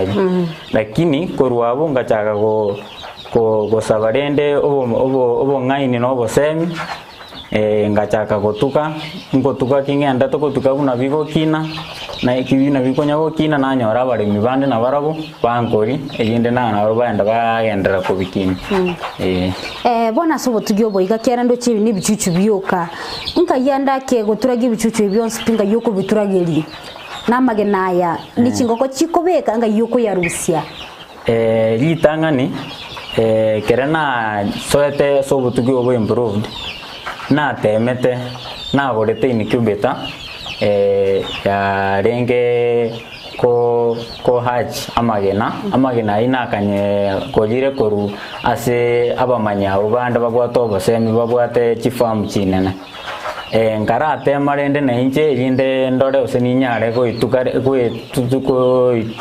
nkooneri. Lakini korwa abwo ngachaka go go gosaba rende obo obo obong'aini na obosemi, ngachaka gotuga, ngotuga ki ng'endete gotuga buna bigokina, na eki buna bikonya gokina nanyora abaremi bande nabarabwo bankori, erinde na nabo baenda bagenderera kobikina, eh. Bono ase obotugi obo iga kera ndoche ebi nebichuchu bioka, nkai ande ake goturagia ebichuchu ebi bionsi pi nkai okobiturageria? Na amagena aya ne chingoko chikobeka nkai okoyarusia? Ritang'ani, ekero nasoete ase obotugi obo improved, natemete, nagorete incubator yarenge ko ko hatch amagena, amagena ayio nakanyekorire korwa ase abamanyi abwo bande babwate obosemi babwate chifarm chinene. Nkaratema rende nainche erinde ndore gose ninyare goituka goetu goi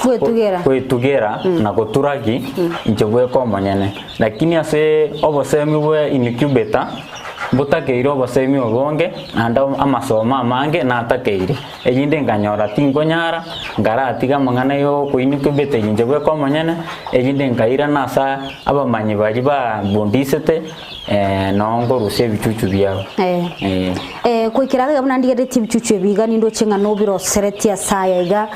Gwetugera. gwetugera na goturagi inche bweka omonyene. Lakini ase obosemi bwe incubator mbotakeire obosemi obonge naende amasomo amange natakeire. Erinde nkanyora tinkonyara, nkaratiga amang'ana ya okoincubate inche bweka omonyene, erinde nkairana asa abamanyi baria bambundisete noo nkorusia ebichuchu biabo. Eh. Goikera iga buna ndigereretie ebichuchu ebi iga nindoche ng'a nobiroseretie ase aya iga.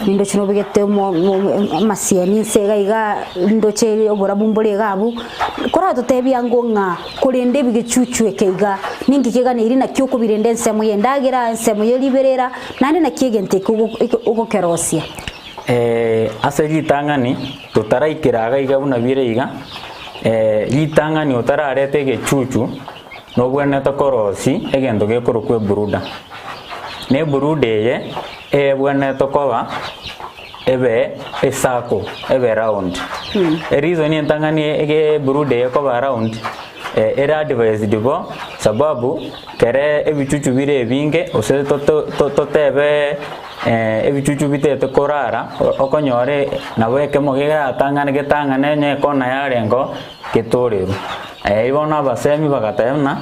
Nindoche nobegete amasiani inse iga iga, nindoche oborabu mbore iga abwo, koratotebie ango ng'a korende ebigechuchu eke iga, ninki keganeiri naki okobirenda ensemo ya endagera, ensemo ye riberera, naende naki egento eke ogo ogokerosia. Ase ritang'ani totaraikera iga iga buna bire iga, ritang'ani otarareta egechuchu nobwenerete korosia egento gekorokwa ebrooder. Na ebrooder eye Ebwenerete koba ebe esako, ebe round. Ereason entang'ani ege brooder eye ekoba round, ere advised bo sababu kere ebichuchu bire ebinge gose toto totebe ebichuchu bitete korara, okonyora nabo ekemo keratang'ane getang'ane onye ekona yarengeo getorerwe. Igo bono abasemi bagateba buna.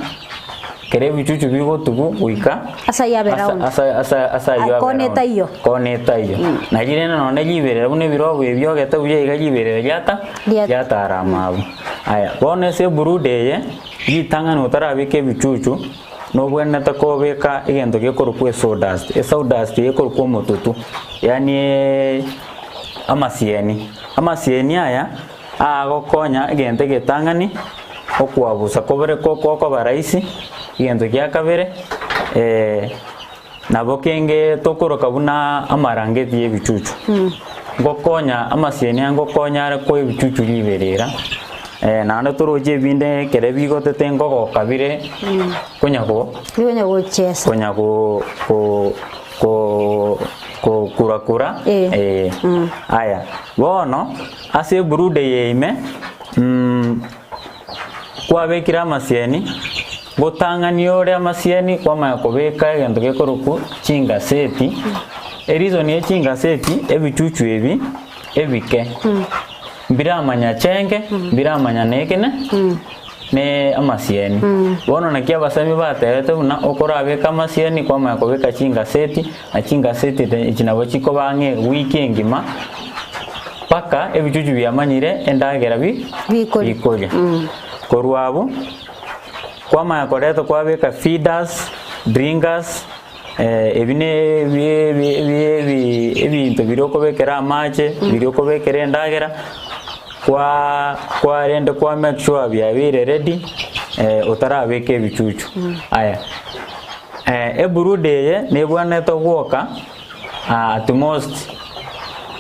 Kera ebichuchu bigotugwa goika Ase ayio abe round. ase ase ase ayio abe Kona round. etaiyo. Kona etaiyo. Na rirende nonye riberera buna ebirogo ebi biogete buya iga riberera riata Ria- riatara amabu. Aya, bono ase ebrooder eye, ritang'ani otarabeka ebichuchu, nobwenerete kobeka egento gekorokwa esawdust. Esawdust eye ekorokwa omotutu, yaani amasieni. Amasieni aya, Agokonya egento egetang'ani, okwabusa kobere gokoba rahisi, egento gia kabere nabo kenge tokoroka buna amarangeti ya ebichuchu. Ngokonya amasieni aya ngokonya are koa ebichuchu riberera, naende toroche ebinde ekere bigotete ngogoka bire konya go Konya gochesa. konya go go ko kokura kura Eh. eh. Aya bono ase eburude eye ime mm, kwabekire amasieni gotang'ania ore amasieni kwamanya kobeka egento gekorokwa chingaseti ereason ye chingaseti ebichuchu ebi ebike mbiramanya chenge mbiramanya na ekene ne amasieni. Bono naki abasemi batebete buna okorabeke amasieni kwamanya kobeka chingaseti, na chingaseti echi nabo chikoba ang'e ewiki engima mpaka ebichuchu biamanyire endagera bi Bikoria. bikoria. Korwa abwo, kwamanya koreta kwabeka feeders, drinkers, ebi ne ebi ebi ebi ebi ebinto biria okobekera amache, biria okobekera endagera. Kwa kwarende kwa make sure biabeire ready otarabeka ebichuchu. Aya, ebrooder eye nebwenerete gwoka at most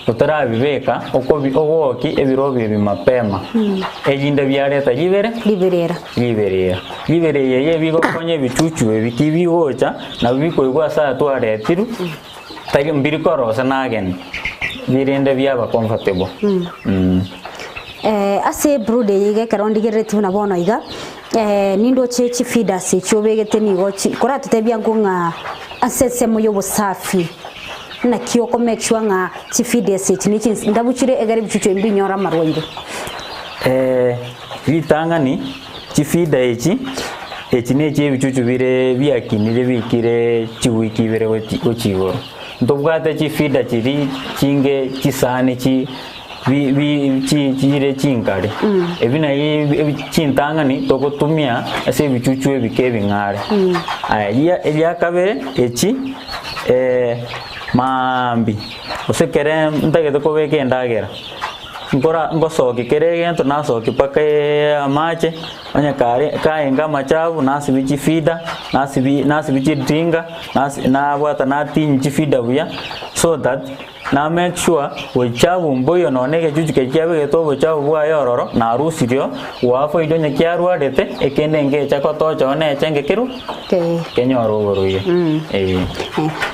otarabibeka okobi ogoki ebirobi ebi mapema erinde biareta ribere Riberera. riberera. Riberera eye ebigokonya ebichuchu ebi tibigocha nabo bikoigwa ase aya twaretirwe. Tari mbiri korosa nageni, birinde biaba comfortable. Mm. Eh, ase ebrooder eye iga ekero ndigereretie buna bono iga, eh, nindoche chifeeders echi obegete nigo chi koratotebia ango ng'a ase ensemo ya obosafi, naki oko make sure ng'a chifeeders echi ne chinsi ndabu chire egere ebichuchu ebi mbinyore amarwaire. Eh, ritang'ani chifeeder echi, echi ne chie ebichuchu bire biakinire biikire chiwiki ibere gochi gochia igoro. Ntobwate chifeeder chiria chinge chisani chi bi bi chi chire chinkare. Ebi naye ebi chintang'ani togotumia ase ebichuchu ebike ebing'are. Aya ria eria kabere echi maambia gose ekere ntagete kobeka endagera, nkora ngosokia kera egento nasokia mpaka amache, onye kare kaenge amachafu nasibia chifeeder, nasibia nasibia chidringa, nasi nabwata natinyia chifeeder buya so that na make sure bochafu mboiyo nonye na egechuchu keria kiabegete obochafu bwaye ororo narusirio gwafoido onye kiarwarete ekende ngecha gotocha one echenge kerwe kenyore oborwaire eh.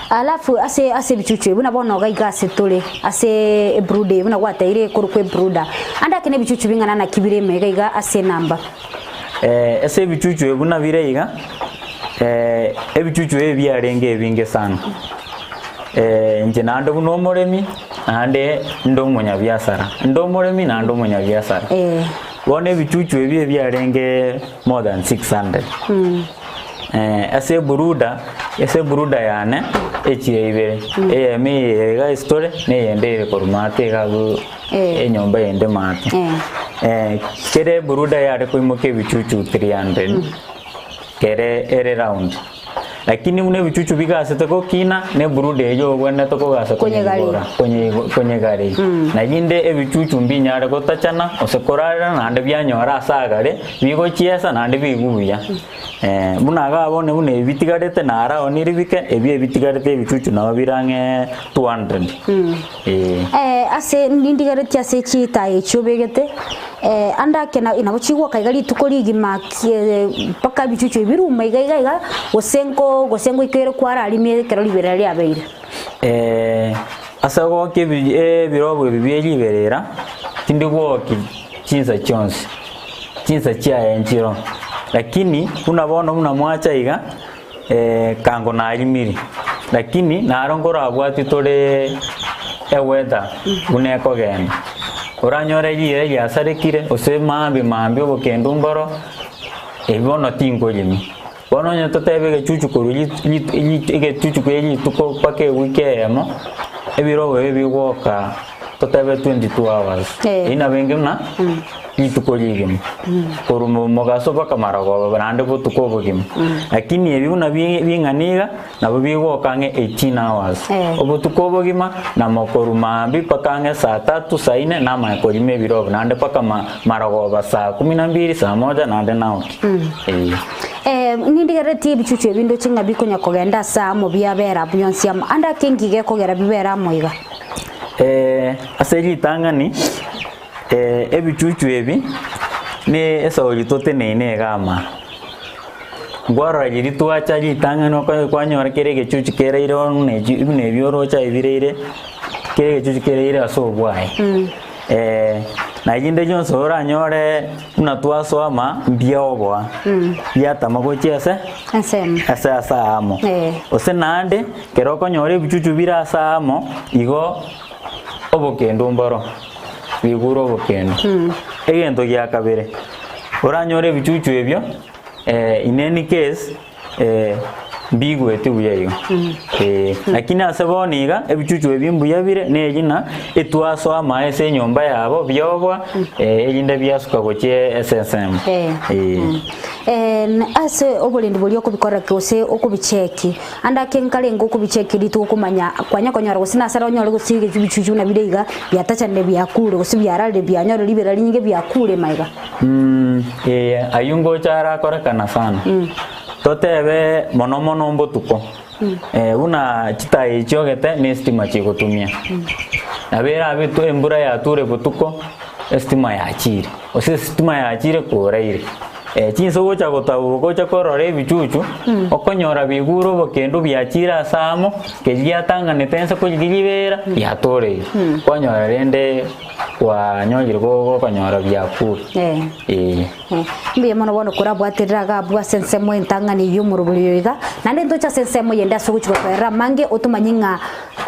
Alafu ase ase ebichuchu ebi buna bono iga iga ase tore ase ebrooder eye buna gwateire ekorokwa ebrooder ande ake na ebichuchu bing'ana naki bire ime iga iga ase enamba. Ase ebichuchu ebi buna bire iga, ebichuchu ebi biarenge ebinge sana. Inche naende buna omoremi, naende inde omonyabiasara, inde omoremi naende omonyabiasara. Bono ebichuchu ebi ebiarenge more than 600. Ase eburuda, ase eburuda yane echire ibere, eyemo eye iga ase tore, na eyende ere korwa maate iga abwo enyomba eyende maate. Kera eburuda yare koimokia ebichuchu 300 kere ere round. Lakini buna ebichuchu bigasete gokina, na eburuda eyio obwenerete kogasa konyeigora, konyeigo konyegareria. Naende ebichuchu mbinyare gotachana gose korarera naende bianyora ase agare, bigochiesa naende bigwe buya. Buna iga bono buna ebi bitigarete naraonire bike, ebi ebitigarete ebichuchu nabo bire ang'e 200. Eh. Ase nindigeretie ase chitaaya echio obegete, ande ake na nabo chigwoka iga rituko rigima ki mpaka ebichuchu ebi birume iga iga iga, gose nko gose ngoikere kwararimie ekero riberera riabeire. Ase ogokia ebi ebirogo ebi bie riberera, tindi gwoki chinsa chionsi, chinsa chiaye nchiro, lakini buna bono buna mwacha iga. Kango narimire, lakini naro nkorabwati tore eweather buna ekogenda. Oranyore riire riasarekire gose maambia maambia obokendu mboro, ebi bono tinkorimi. Bono onye totebe egechuchu korwa rit rit rit egechuchu kia rituko mpaka ewiki eyemo, ebirogo ebi bigoka totebe 22 hours. Eyio nabo enge buna rituko rigima, korwa mogaso mpaka marogoba naende botuko obogima. Lakini ebi buna bing'ana iga, nabo bigoka ang'e 18 hours. Obotuko obogima, na mokorwa maambia mpaka ang'e saa tatu, saa ine, namanya korima ebirogo naende mpaka marogoba saa kumi na mbili, saa moja naende naoki. Eh. Nindigereretie ebichuchu ebi ndoche ng'a bikonya kogenda ase amo biabera bionsi amo, ande ake nki gekogera bibere amo iga? Ase ritang'ani Ebichuchu ebi ne esauri toteneine iga ama. Nkwarora riria twacha ritang'ani okonya kwanyora kera egechuchu kereire buna echi buna ebi oroche aye bireire, kera egechuchu kereire ase obwaye. Na rinde rionsi oranyore buna twasoa ama mbuya oboa, biatama gochia ase Ensemo. ase ase aamo. Gose naende, kero okonyora ebichuchu bire ase aamo, igo obokendu mboro. Bigure obokendu. Egento gia kabere, oranyore ebichuchu ebio in any case mbigweti buya igo. Lakini ase bono iga, ebichuchu ebi mbuya bire na eri ng'a etwasoa amae ase enyomba yabo bioboa erinde biasuka gochia ase ensemo. Ase oborendi boria okobikora ki gose okobicheki. Ande ake nkarenge okobicheki rituko komanya kwanya konyora gose nasare onyore gose ebichuchu buna bire iga biatachanire biakure gose biararire bianyorire ribera rinyinge biakure maiga. Ee, ayio ngocha arakorekana sana. Totebe mono mono mbotuko. Buna chitayi echi ogete ne estima chigotumia. Nabo erabe embura yature botuko, estima yachire. Gose estima yachire koraire. Chinsa ogocha gotaburuka gocha korora ebichuchu, okonyora bigure obokendu biachire ase amo, keria giatang'anete ense korigia ribeera, giatoreire. Kwanyora rende. Kwanyorire gokonyora biakure. Eh. Ee. Mbuya mono bono korabwaterere iga abwo ase ensemo entang'ani eyio omorobori oyo iga, naende ntoche ase ensemo eyende ase ogochia gotoerera amange otomanye ng'a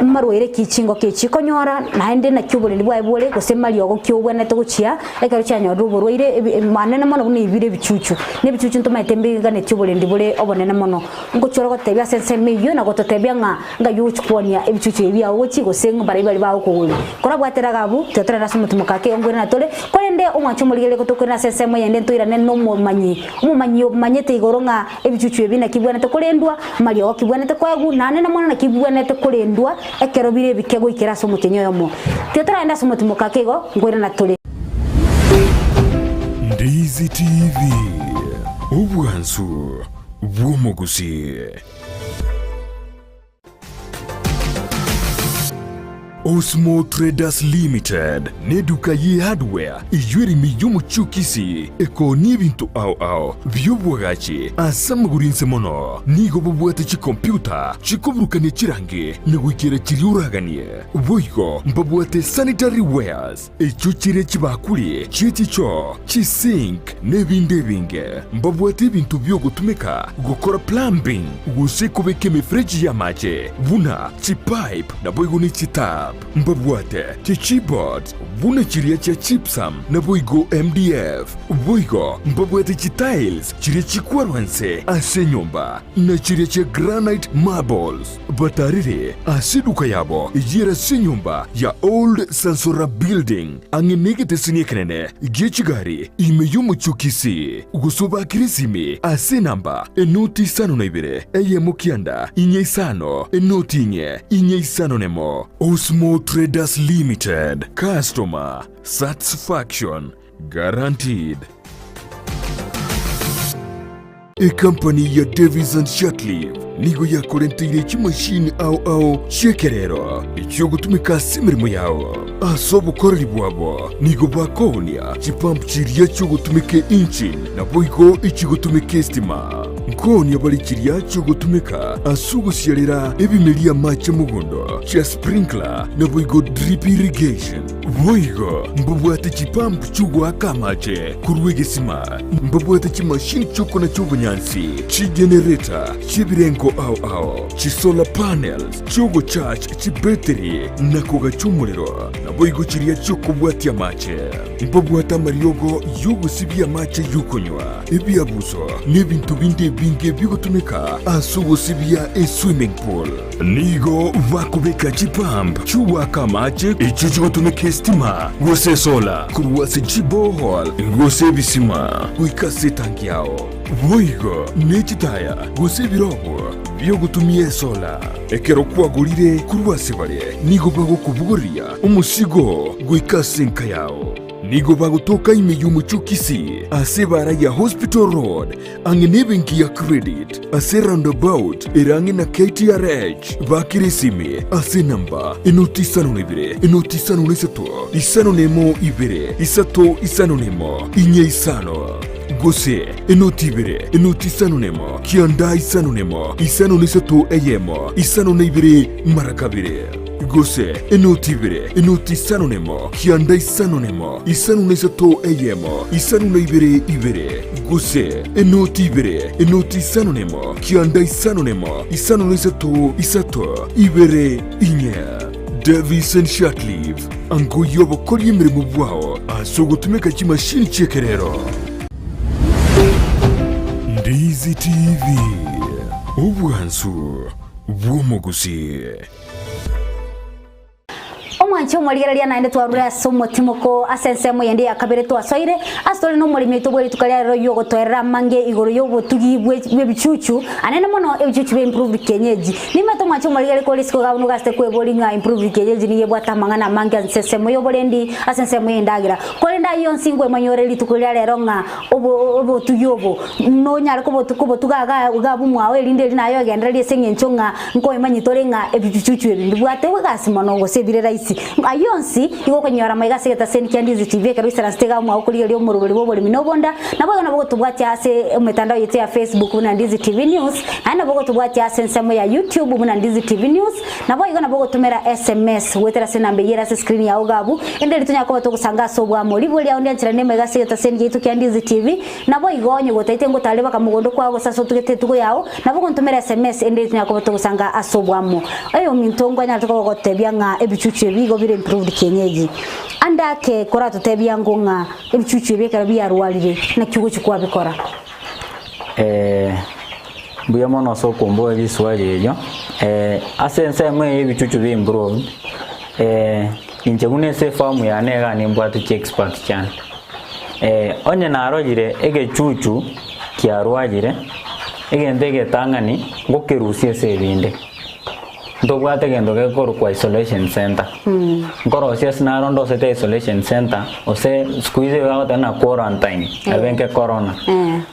marwaire ki chingoko echi chikonyora, naende naki oborendi bwaye bore, gose mariogo ki obwenerete gochia ekero chianyorire oborwaire ebi anene mono buna ebire ebichuchu. Na ebichuchu ntomanyete mbiganetie oborendi bore obonene mono. Ngochia ore gotebia ase ensemo eyio na gototebia ng'a Ng'ai ogochia kwonia ebichuchu ebi biao gochia, gose ng'a mbarabwo baria bagokogoria? Korabwatera iga abwo, tiga torende ase omotimoka ake onkoirana tore, korende omwanche omorigereria gotokoirana ase ensemo eyende ntoirane nomomanyi, omomanyi omanyete igoro ng'a ebichuchu ebi naki bibwenerete korendwa, amariogo ki bibwenerete koegwa, naende namang'ana naki bibwenerete korendwa ekero bire ebike goikera ase omotienyi oyomo. Tiga toragende ase omotimoka ake igo, nkoirana tore. Ndizi TV, obwansu bw'omogusii. Osmo Traders Limited neduka ye hardware eyio ere ime y'omochie o Kisii ekoonia ebinto ao ao bi'obwagachi ase amagoro inse mono. Nigo bobwate chikompiuta chikoburukania chirangi na goikera chiria oraganie. Boigo mbabwate sanitary wares Echio chire chibakuri chie chichoo, chisink, na ebinde ebinge. Mbabwate ebinto bi'ogotumeka gokora plumbing gose kobeka emefereji y'amache buna chipipe naboigo ne chitap. Mbabwate chichipboards buna chiria chia gypsum naboigo MDF. Boigo mbabwate chitiles chiria chikwarwa inse ase enyomba na chiria chia granite marbles. Batarire ase eduka yabo eyio ere ase enyomba ya Old Sansora Building, ang'e negeteseni ekenene gie chigari ime y'omochie o Kisii, gose obakire esimi ase enamba enoti isano na ibere, eyemo kianda, inye isano, enoti inye, inye isano nemo. Osmo Traders Limited, Customer Satisfaction Guaranteed. Ekampani ya Davies and Shatliff nigo yakorenteire chimashini ao ao chi'ekerero echiogotumeka ase emeremo yao. Ase obokoreri bwabo nigo bakoonia chipump chiria chiogotumeka engine naboigo echigotumeka estima. Nkoonia bare chiria chiogotumeka ase ogosiarera ebimeria amache mogondo chia sprinkler naboigo drip irrigation. Boigo mbabwate chipump chi'ogoaka amache korwa egesima, mbabwate chimashini chi'okonacha obonyansi, chigenereta chi'ebirengo ao ao, chisolar panels chi'ogocharge chibetiri na kogacha omorero, naboigo chiria chi'okobwatia amache. Mbabwate amariogo y'ogosibia amache y'okonywa, ebiabuso, na ebinto binde ebinge bigotumeka ase ogosibia eswimming pool. Nigo bakobeka chipump chi'ogoaka amache echio chigotumeka esitima gose esola korwa ase chiborehole gose ebisima goika ase etangi yao. Boigo ne chitaya gose ebirogo bi'ogotumia esola. Ekero kwagorire korwa ase bare, nigo bagokobogoreria omosigo goika ase enka yao. Nigo bagotoka ime y'omochie o Kisii ase ebaara ya Hospital Road ang'e nebenki ya Credit ase roundabout ere ang'e na KTRH. Bakire esimi ase enamba enoti isano na ibere, enoti isano na isato, isano na emo ibere, isato isano na emo, inye isano. Gose enoti ibere, enoti isano na emo, kianda isano na emo, isano na isato eyemo, isano na ibere mara kabere. Gose enoti ibere, enoti isano na emo, kianda isano na emo, isano na isato eyemo, isano na ibere ibere. Gose enoti ibere, enoti isano nemo, kianda isano nemo, isano na isato, isato, ibere, inye. Davison Shatliff, angoyia obokoria emeremo bwao ase ogotumeka chimashini chi'ekerero. Ndizi TV, obwansu bw'omogusii. Omwanche omorigereria naende twarure ase omotimoko ase ensemo yende ya kabere twasoire ase tore nomoremi oito bwe rituko ria rero oyio ogotoerera amange igoro y'obotugi bw'ebichuchu anene mono ebichuchu bia improved kienyeji. Nimanyete omwanche omorigereria kore isiko iga buna ogasete kweboria ng'a improved kienyeji nigo ebwate amang'ana amange ase ensemo y'oborendi ase ensemo y'endagera. Korende ayio onsi nkwemanyore rituko ria rero ng'a obo obotugi obo nonyare kobotu kobotuga iga iga abwo mwao erinde eri naye ogendererie ase eng'encho ng'a nkoemanyete ore ng'a ebichuchu ebi mbibwate egasi mono gose ebire rahisi. tofauti. Ayio onsi igo okonyora amaiga ase egetaseni kia Ndizi TV ekero oisaransete iga mwao korigereria omoroberi bw'oboremi na obonda, naboigo nabo ogotobwatia ase emetandao yaito ya Facebook buna Ndizi TV News, naende nabo ogotobwatia ase ensemo ya YouTube buna Ndizi TV News, Naboigo nabo ogotomera sms goetera ase enamba eyio ere ase screen yao iga abwo, ende erio tonyare koba togosanga ase oboamo. Ribuya riao ndiancherane amaiga ase egetaseni giaito kia Ndizi TV, naboigo onye gotaete ngotare baka mogondo kwao gose ase otugete etugo yao, nabo ogontomera sms ende erio tonyare koba togosanga ase oboamo. Oyo ominto nkonyarete koba ogotebia ng'a ebichuchu ebi igo bire improved kienyeji. Ande ake koratotebie ango ng'a ebichuchu ebi ekero biarwarire naki ogochia kwabikora. Mbuya mono ase okomboa riswali erio. Ase ensemo eye ebichuchu bia improved, inche buna ase efamu yane iga nimbwate chiexpert chiane. Onye narorire egechuchu kiarwarire, egento egetang'ani ngokerusia ase ebinde. Ntobwate egento gekorokwa isolation center. Nkorosia ase naro ndosete isolation center gose siku hizi bagoteba ng'a quarantine ebe nke corona.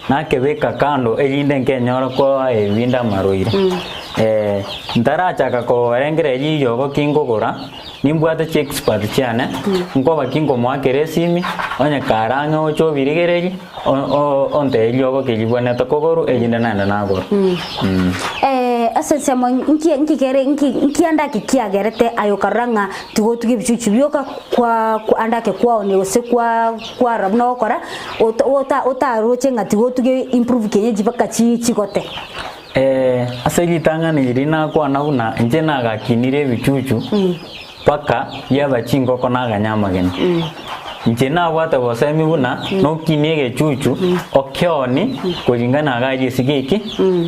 Nakebeka kando erinde nkenyora koa ebinde amarwaire. Ntarachaka korengereria riyogo ki nkogora, nimbwate chiexpert chiane, nkoba ki nkomoakera esimi, onye kare ang'e oche obirigererie, ontebie riogo ki ribwenerete kogorwa erinde naende nagora. Ase ensemo nki nki kere nki nki ande ake kiagerete aye okarora ng'a tigotuga ebichuchu bioka kwa kwa ande ake kwaonia gose kwa kwarora buna ogokora ota ota otaroche ng'a tigotuga improve kienyeji mpaka chi chigote? Ase ritang'ani riria nakwana buna inche nagakinire ebichuchu mpaka biaba chingoko naganya amagena. Inche nabwate obosemi buna nokinie egechuchu okeoni koringana iga ase geki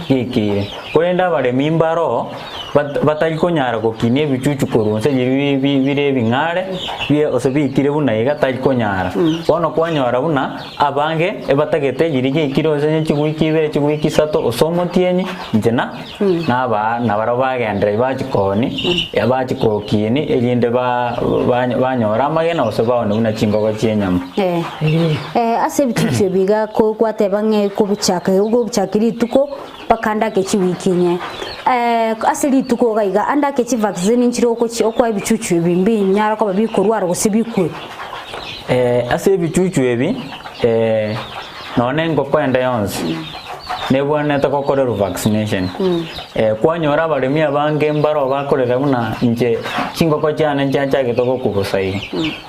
gekeire. Korende abaremi mbaroo bat- batari konyara gokinia ebichuchu korwa inse riria bi- bire ebing'are bie gose biikire buna iga tari konyara. Bono kwanyora buna abange ebatagete riria riaikire gose onye chiwiki ibere chiwiki isato gose omotienyi inche na nabaa nabarabwo bagendereri bachia kooni bachia kokiini erinde ba- ba- banyore amagena gose baone buna chingogo chi'enyama. Eh, eh, ase ebichuchu ebi iga ko gwateba ng'a ekobichaka ogobichaka rituko mpaka ande ake chiwiki inye. Eh, ase rituko iga iga ande ake chivaccine nchire okochi okoa ebichuchu ebi mbinyara koba bikorwara gose bikwe. Ase ebichuchu ebi, nonya engoko ende yonsi nebwenerete gokorerwa vaccination. Kwanyora abaremi abange mbaro bakorera buna inche chingoko chiane nchiachagete gokwa bosa igo.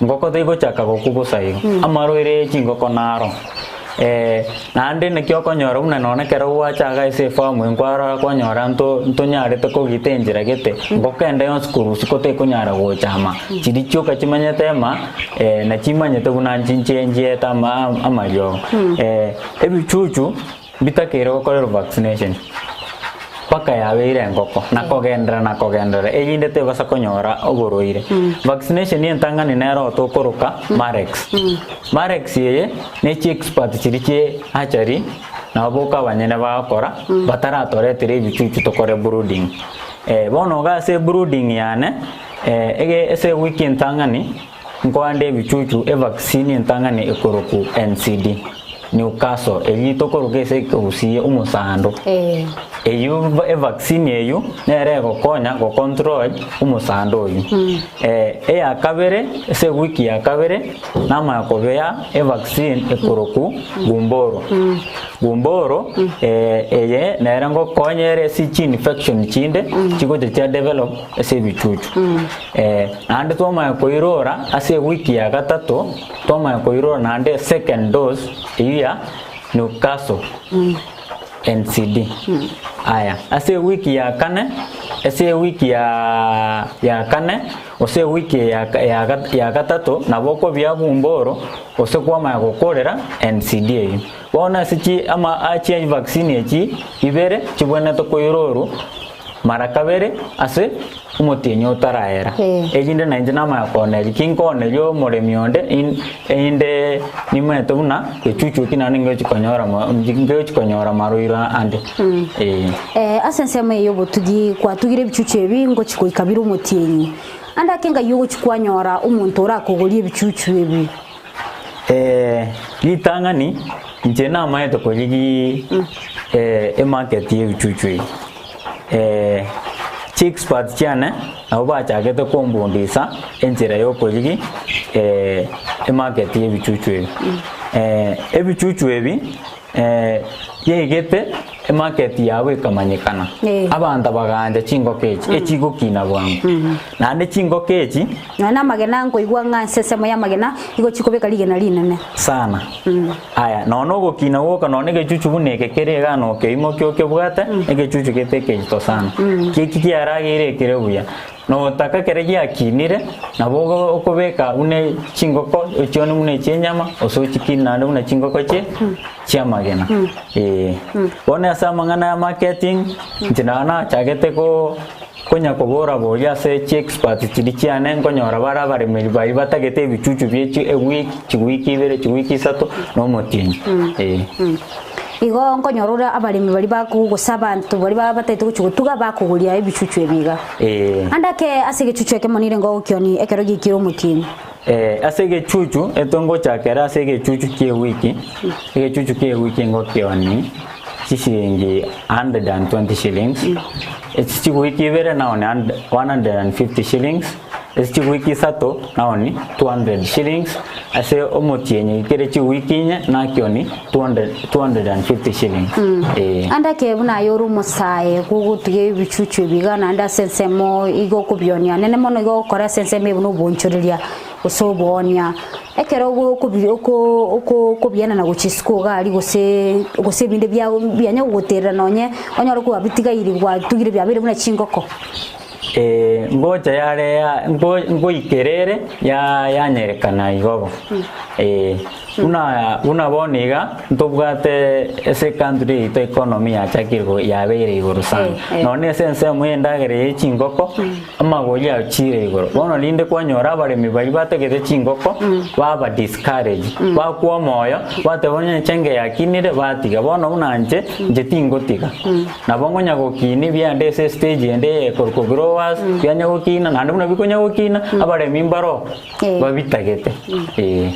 Engoko tegochaka gokwa bosa igo, amarwaire ye chingoko naro. Naende naki okonyora buna nonye ekero gwacha iga ase efamu eye nkwarora kwanyora nto ntonyarete kogita enchera gete, ngoko ende yonsi korwa isiko tekonyara gocha ama, chiria chioka chimanyete ema na chimanyete buna nchi nche nchiete ama amariogo. Ebichuchu mbitakeire gokorerwa vaccination mpaka yabeire engoko na kogenderera na kogenderera erinde tebasa konyora oborwaire. Vaccination entang'ani nero tokoroka Marex. Marex eye ne chiexpert chiria chie hatchery nabo boka abanyene bagokora bataratoretera ebichuchu tokore brooding. Bono iga ase brooding yane ege ase ewiki entang'ani nkoande ebichuchu evaccine entang'ani ekorokwa NCD, Newcastle eyio tokoroka ase ekegusii omosando. Eyio evaccine eyio nere egokonya gocontrol omosando oyio. Eya kabere ase ewiki ya kabere Namanya kobea evaccine ekorokwu gumboro. Gumboro eye nere ngokonya ere ase chiinfection chinde chigocha chia develop ase ebichuchu. Naende twamanya koirora ase ewiki ya gatato, twamanya koirora naende second dose eywo ya Newcastle. NCD. Aya, ase ewiki ya kane, ase ewiki ya ya kane, gose ewiki ya ya ya gatato, nabo okobia gumboro, gose kwamanya gokorera NCD eyio. Bono ase chi ama achie vaccine echi ibere chibwenerete koirorwa mara kabere ase omotienyi otaraera. Erinde nainche namanya kooneria, tinkooneria omoremi onde in erinde nimanyete buna echuchu eki naende ngochi konyora mo ngochi konyora amarwaire ande eh. Ase ensemo eye y'obotugi kwatugire ebichuchu ebi ngochi goika bire omotienyi. Ande ake ngai ogochi kwanyora omonto orakogorie ebichuchu ebi. Ritang'ani inche namanyete korigia emarket y'ebichuchu eye. Chiexperts chiane nabo bachagete kombundisa enchera yokorigi emarket yebichuchu ebi. Ebichuchu ebi yaigete emarket yabo ekamanyekana, abanto bagaancha chingoko echi, echigokina bwango. Naende chingoko echi. Nonya namagena nkoigwa ng'a ase ensemo y'amagena igo chikobeka rigena rinene. Sana. Aya, nonya ogokina gwoka, nonya egechuchu buna eke kere igaa na okeimokia okebwate, egechuchu gete ekerito sana. Ki kiarageire ekere buya. Notaka ekere giakinire, nabo ogo okobeka buna chingoko ochione buna echienyama, gose ochikinie naende buna chingoko chie chiamagena. Eeh. Bono ase amang'ana ya marketing, inche nabo nachagete ko Konya kobora boria ase chiexperts chiria chiane nkonyora bare abaremeri baria batagete ebichuchu bie chi ewiki, chiwiki ibere, chiwiki isato, na omotienyi. Ee. Igo nkonyora ore abaremi baria baku gose abanto baria ba batagete gochia gotuga bakogoria ebichuchu ebi iga. Ee. Ande ake ase egechuchu ekemo nire ngogokioni ekero giikire omotienyi. Ee, ase egechuchu etwe ngochakera ase egechuchu kia ewiki, egechuchu kia ewiki ngokioni chishilingi 120 shillings, Echi chiguiki ibere nao ni 150 shillings, ase chiguiki isato nao ni 200 shillings, ase omotienyi kere chiguiki inye nakio ni 250 shillings. Ee. Ande ake buna aye ore omosae gogotiga ebichuchu ebi iga naende ase ensemo igo okobionia nene mono igo ogokora ase ensemo eye buna obonchoreria gose oboonia. Ekero okobi oko oko okobianana gochia isiko iga aria gose gose ebinde bia bianya gogoterera nonye onyore kwabitigairi gwatugire biabeire buna chingoko. Ngocha yare ya nko nkoikera ere ya yanyerekana igo bo. Buna buna bono iga ntobwate ase ecountry yaito economy yachakire ko yabeire igoro sana. Nonye ase ensemo ya endagera ya chingoko. Amagori achiire igoro. Bono rinde kwanyora abaremi baria batagete chingoko baba discourage, bakwa omoyo, bateba onye echenge yakinire batiga. Bono buna inche, inche tingotiga. Nabo nkonya gokina ebiande ase estage ende eye ekorokwa growers, bianya gokina, naende buna bikonya gokina, abaremi mbaro babitagete. Ee.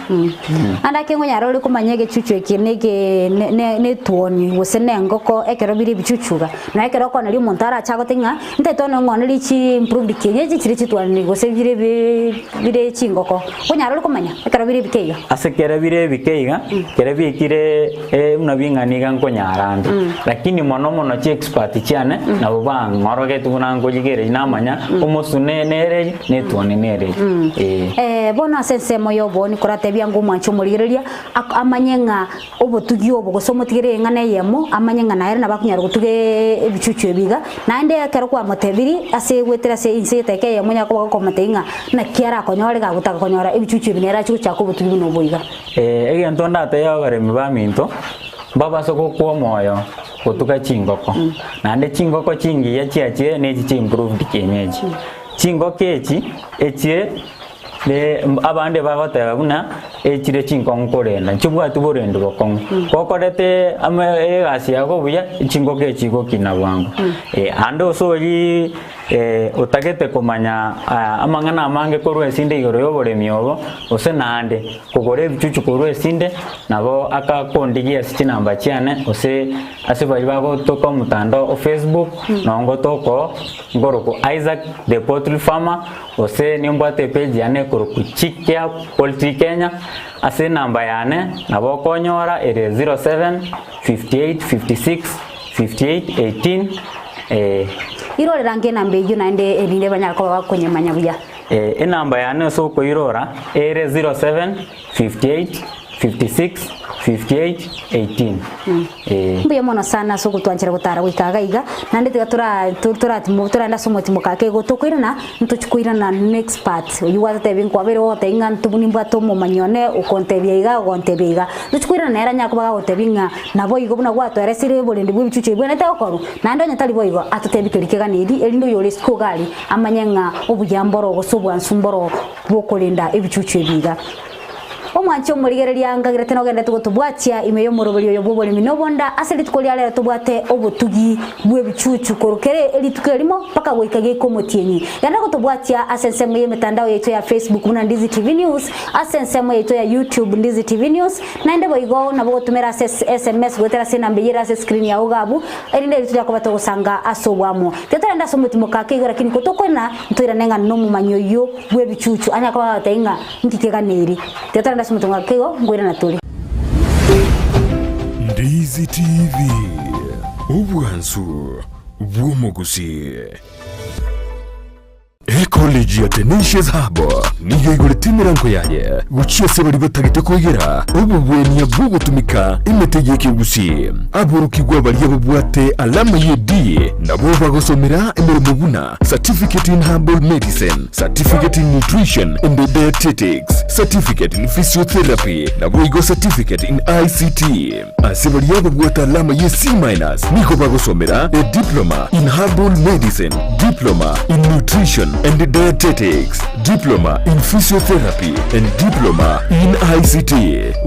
Ande ake ngonyara ore komanya egechuchu eke neke ne- ne- netuoni gose na engoko ekero bire ebichuchu iga. Na ekero okoneria omonto arache agote ng'a ntaete one ng'onerie chi improved kienyeji chiria chitwanire gose bire bi bire chingoko. Nkonyara ore komanya ekero bire ebike iga? Ase kere bire ebike iga, kere biikire buna bing'ana iga nkonyara ande. Lakini mono mono chiexpert chiane nabo bang'orogetie buna nkorigereria namanya omosune nere netuoni nere ee. Eh, bono ase ensemo y'obooni koratebia ng'a omwanche omorigereria ak amanye ng'a obotugi obo gose omotigere eng'ana eyemo amanye ng'a naere nabo akonyara gotuga ebichuchu ebi iga, naende ekero kwamotebiri ase goetera ase inse eteka eyemo onyare koba gokomotebia ng'a naki arakonyore gagotaka konyora ebichuchu ebi nere ache gochaka obotugi buna obo iga. Egento ndatebie abaremi baminto, mbabase gokwa omoyo gotuga chingoko, naende chingoko chingiya chiachire nechi chi improved kienyeji. Chingoko echi echire ne abande bagoteba buna echire chinkong'u korenda, nchibwati borendi bokong'u. Gokorete ame egasi yago buya, chingoko echi chigokina bwango. Ande ase oria otagete komanya amang'ana amange korwa esinde igoro ya oboremi obo, gose naende kogora ebichuchu korwa esinde, nabo akakondigia ase chinamba chiane gose ase baria bagotoka omotandao o Facebook, nonye ngotoka oo. Nkorokwa Isaac the poultry farmer gose nimbwate epage yane ekorokwa Chikia Poultry Kenya ase enamba yane nabo okonyora ere 07 58 56 58 18 eh. Irorera ange enamba eyio naende erinde banyare koba bakonyemanya buya. Eh, enamba yane ase okoirora ere 07 58 56 58 18 eh. Mbuya mono sana ase ogotwanchera gotara goika iga iga, naende tiga tora toratimo toraende ase omotimoka ake igo tokoirana, ntochi koirana next part oywo gwatotebia nkwabeire gogotebia ng'a ntobu nimbwate omomanyi one okontebia iga ogontebia iga. Ntochi koirana nere anyare koba gagotebia ng'a nabo igo buna gwatoeresire oborendi bwa ebichuchu ebi bwenerete gokorwa, naende onye tari boigo atotebie keria keganeiri erinde oyore isiko iga aria amanye ng'a obuya mboro gose obwansu mboro bwokorenda ebichuchu ebi iga. Omwanche omorigereria ngagerete nogenderete gotobwatia ime y'omoroberi oyo bw'oboremi na obonda ase rituko ria rero tobwate obotugi bw'ebichuchu korwa kere rituko erimo mpaka goika geika omotienyi. Genda gotobwatia ase ensemo y'emetandao yaito ya Facebook buna Ndizi TV News, ase ensemo yaito ya YouTube Ndizi TV News, naende boigo nabo ogotumera ase sms goetera ase enamba eyio ere ase escreen yao iga abwo, erinde erio toria togosanga ase obwamo. Tiga torende ase omotimo kake igo lakini kotokoina ntoirane ng'a nomomanyi oyio bw'ebichuchu anyare koba agotebia ng'a Inki keganeiri? Tiga torende ase omotengo ake igo, nkoirana tore. Ndizi TV, obwansu bw'omogusii. Ecollege ya Tenacious Hub nigo eigorete emerango yaye gochia ase baria batagete koigera obobwania bw'ogotumeka emete y'ekegusii. Aborokigwa baria babwate alama ye D nabo bagosomera emeremo buna Certificate in Herbal Medicine, Certificate in Nutrition and Dietetics, Certificate in Physiotherapy, naboigo Certificate in ICT. Ase baria babwate alama ye C minus nigo bagosomera a Diploma in Herbal Medicine, Diploma in Nutrition and Dietetics, Diploma in Physiotherapy and Diploma in ICT.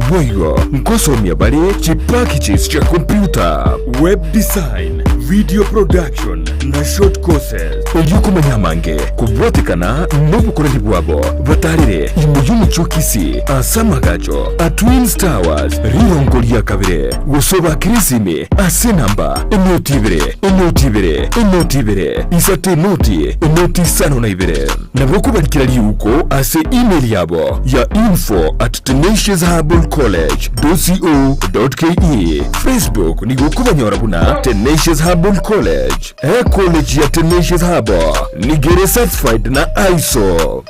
Boigo nkosomia bare chipackages chia computer, web design, video production na short courses. Erio komanya amange kobwatekana nobokoreri bwabo, batarere ime y'omochie o Kisii ase amagacho a Twins Towers rirongo ria kabere, gose obakere esimi ase enamba enoti ibere, enoti ibere, enoti ibere, isato enoti, enoti isano na ibere. Nabo okobarikera riuko ase email yabo ya info at tenaciousherbalcollege dot co dot ke. Facebook nigo okobanyora buna Tenacious Herbal College. Ecollege ya Tenacious Herbal nigo ere certified na ISO.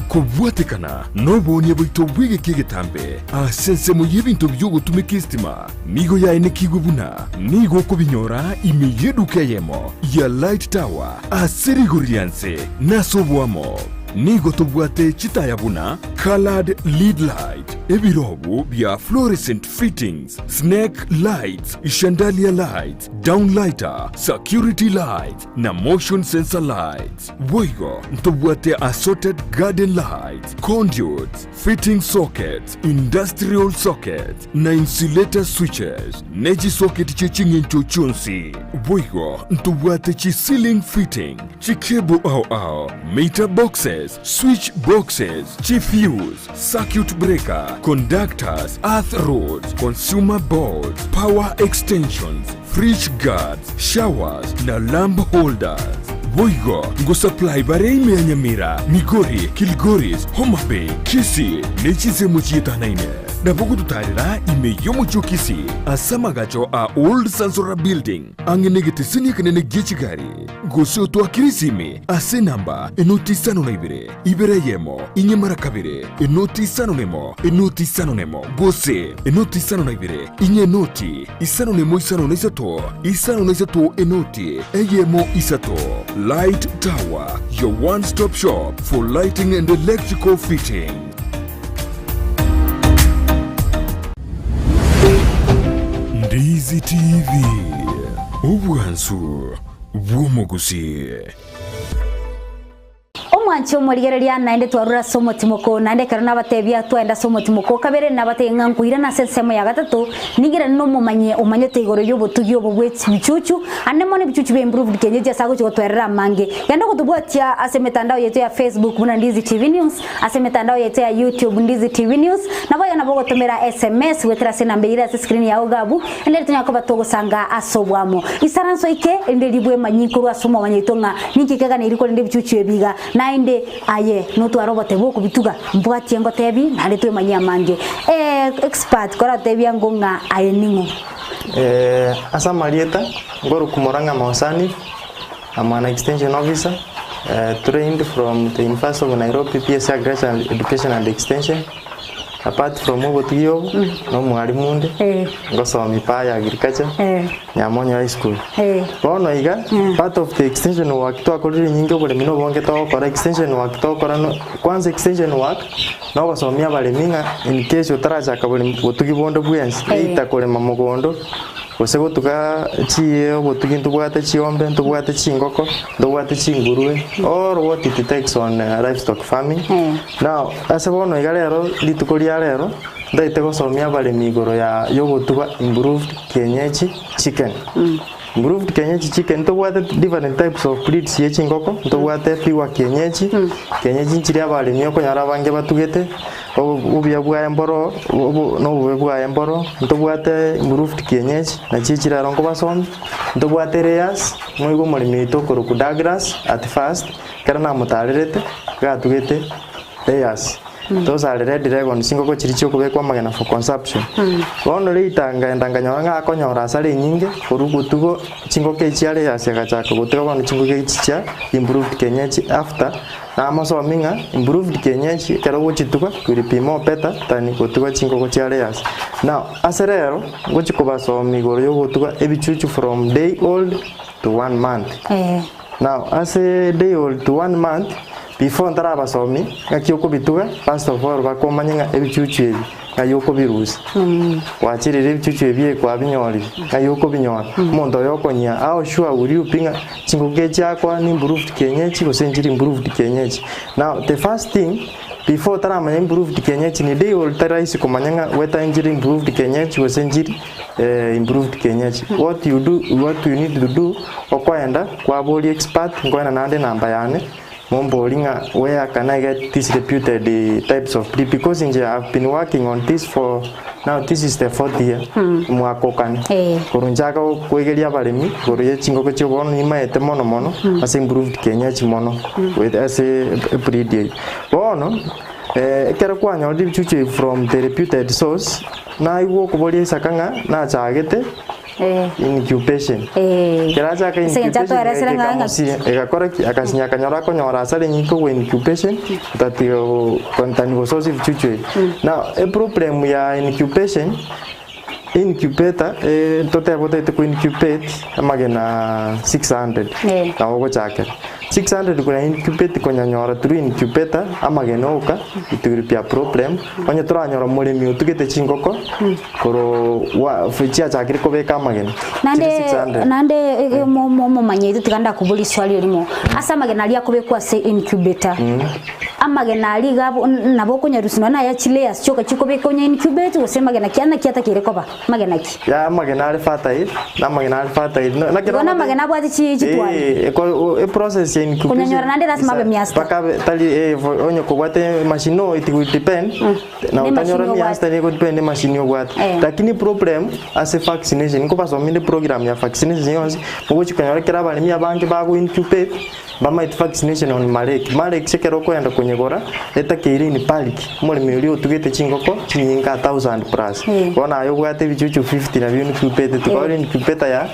Kobwatekana noboonia bwaito bw'egeka egetambe ase ensemo y'ebinto bi'ogotumeka esitima nigo yaenekigwe buna nigo okobinyora ime y'eduka eyemo ya Light Tower ase rigori ria nse na ase oboamo. Nigo tobwate chitaya buna coloured lead light, ebirobu bia fluorescent fittings, snake lights, chandelier lights, downlighter, security lights na motion sensor lights. Boigo ntobwate assorted garden lights, conduits, fitting sockets, industrial sockets, na insulator switches, ne chisocket chie ching'encho chionsi. Boigo ntobwate chi ceiling fitting, chi cable ao ao, meter boxes, switch boxes, chi fuse, circuit breaker, conductors, earth rods, consumer boards, power extensions, Fridge guards, showers na lamp holders. Boigo ngosupply bare ime ya Nyamira, Migori, Kilgoris, Homa Bay, Kisii ne chinsemo chietanaine. Nabo gototarera ime y'omochie o Kisii ase amagacho a Old Sansora Building ang'e negeteseni ekenene gie chigari. Gose otoakere esimi ase enamba enoti isano na ibere, ibere eyemo, inye mara kabere, enoti isano nemo, enoti isano nemo, gose enoti isano na ibere, inye enoti isano nemo isano na isato, isano na isato enoti eyemo isato. Light Tower, your one stop shop for lighting and electrical fitting. Ndizi TV, obwansu bw'omogusii. Omwanche omorigereria, naende twarure ase omotimoko, naende ekero nabatebia twaenda ase omotimoko o kabere, nabatebia ng'a nkoirana ase ensemo ya gatato, ning'irane nomomanyie omanyete igoro y'obotugi obo bwe chibichuchu, ande mono ebichuchu bia improved kienyeji ase agochia gotwerera amange. Genda gotobwatia ase emetandao yaito ya Facebook buna Ndizi TV News, ase emetandao yaito ya YouTube Ndizi TV News, naboigo nabo ogotomera sms goetera ase enamba eyio ere ase escreen yao iga abwo, Erinde tonyare koba togosanga ase oboamo. Isaranso ike, erinde ribwemanyi korwa ase omomanya oito ng'a ninki keganeiri korende ebichuchu ebi iga, naende aye notware obotebi bw'okobituga, mbwatie ngotebi, naende twemanyie amange. Ee, expert koratebia ngo ng'a aye ning'o? Eh, ase amarieta, nkorokwa Murang'a Mosani, I'm an extension officer, eh, trained from the University of Nairobi PSC Agriculture and Education and Extension. Apart from obotugi obo, na omwalimu onde, Eh. ngosomia paya agriculture, Eh. Nyamonyo High School. Eh. Bono iga, part of the extension work twakorire enyinge oboremi na obonge togokora, extension work togokora no, kwanza extension work, na ogosomia abaremi ng'a in case otarachaka boremi botugi bonde bwensi, Eh. either korema mogondo, Gose gotuga chiye obotugi ntobwate chiombe, ntobwate chingoko, ntobwate chingurue, all what it takes on livestock farming. Now ase bono iga rero rituko ria rero, ntaete gosomia abaremi igoro ya yogotuga improved kienyeji chicken. Improved kienyeji chicken ntobwate different types of breeds ye chingoko, ntobwate pure kienyeji, kienyeji nchiria abaremi okonyora abange batugete. Obuya bwaye mboro, obo nobobe bwaye mboro, ntobwate improved kienyeji, nachi chiraro nkobasomia, ntobwate layers, moigwe omoremi oito okorokwa Douglas at first, ekero namotarerete, iga atugete layers. Those are red leghorns chingoko chiria chiokobekwa amagena for consumption. Bono later nkaenda nkanyora ng'a akonyora asara enyinge korwa obotugo chingoko echi chia layers agachaka gotuga bono chingoko echi chia improved kienyeji after Namosomi ng'a improved kienyeji ekero ogochituga will be more better than gotuga chingoko chia layers. Now ase rero ngochi kobasomia igoro yogotuga ebichuchu from day old to one month. Now ase day old to one month before ntarabasomia ng'aki okobituga first of all bakomanye ng'a ebichuchu ebi Ng'ai okobirusia? Gwachirire ebichuchu ebi kwabinyorire, ng'ai okobinyora? Omonto oyo okonyia, how sure will you be ng'a chingoko echiakwa ni improved kienyeji gose nchiri improved kienyeji? Now the first thing, before otaramanya improved kienyeji ni day old tari rahisi komanya ng'a whether nchiri improved kienyeji gose nchiri improved kienyeji. What you do, what you need to do, okoenda kwaboria expert, nkoenda naende enamba yane, Mombori ng'a where can I get these reputed types of breed because inche I have been working on this for now this is the fourth year omwaka okane Eh. korwa nchaka koegeria abaremi igoro ye chingoko chia bono nimaete mono mono ase improved kienyeji mono with ase ebreed eye. Bono ekero kwanyorire ebichuchu ebi from the reputed source naigwa okoboria isaka ng'a nachagete Incubation. Ekero achaka Ase eng'encho incubation atoeresire ng'a ng'a- ekamosia egakora ki? Akasinya akanyora akonyora asare nyinto gwa incubation otatiga kontani gososia ebichuchu ebi. Now eproblem ya incubation, incubator totebe otagete ko incubate amagena 600 Eh. nabo ogochakera. 600 konya incubate konyanyora through incubator amagena oka it will be a problem onye toranyora omoremi otugete chingoko Korwa chiachakire kobeka amagena, Naende chire 600. naende eh, mo- mo- momanye oito tiga ndakoboria riswali erimo ase amagena aria akobekwa ase incubator amagena aria iga abo n- nabo okonyarusia nonya naya chilayers chioka chikobeka onye incubate gose magena ki naki atakeire koba magena ki Ya amagena are fertile, na amagena are fertile. No- naki Igo namagena abwate chi chitwani Eh, eko- o- eprocess ya incubation Konyanyora naende lasima abe miasta. Mpaka abe tari eh, vo- onye kobwate emachine no it will depend Na Nemashini otanyora obwate. miasta nigo depend nemashini obwate. Eh. Lakini problem ase vaccination nkobasominde program ya vaccination yonsi mogochi konyora ekero abaremi abange bago incubate mbamaeti vaccination on marek. Marek ekero okoenda konyegora etakeire in bulk omoremi oria otugete chingoko chinyinge a thousand plus. Eh. Bono aye obwate ebichuchu 50 nabio incubate tikori incubator ya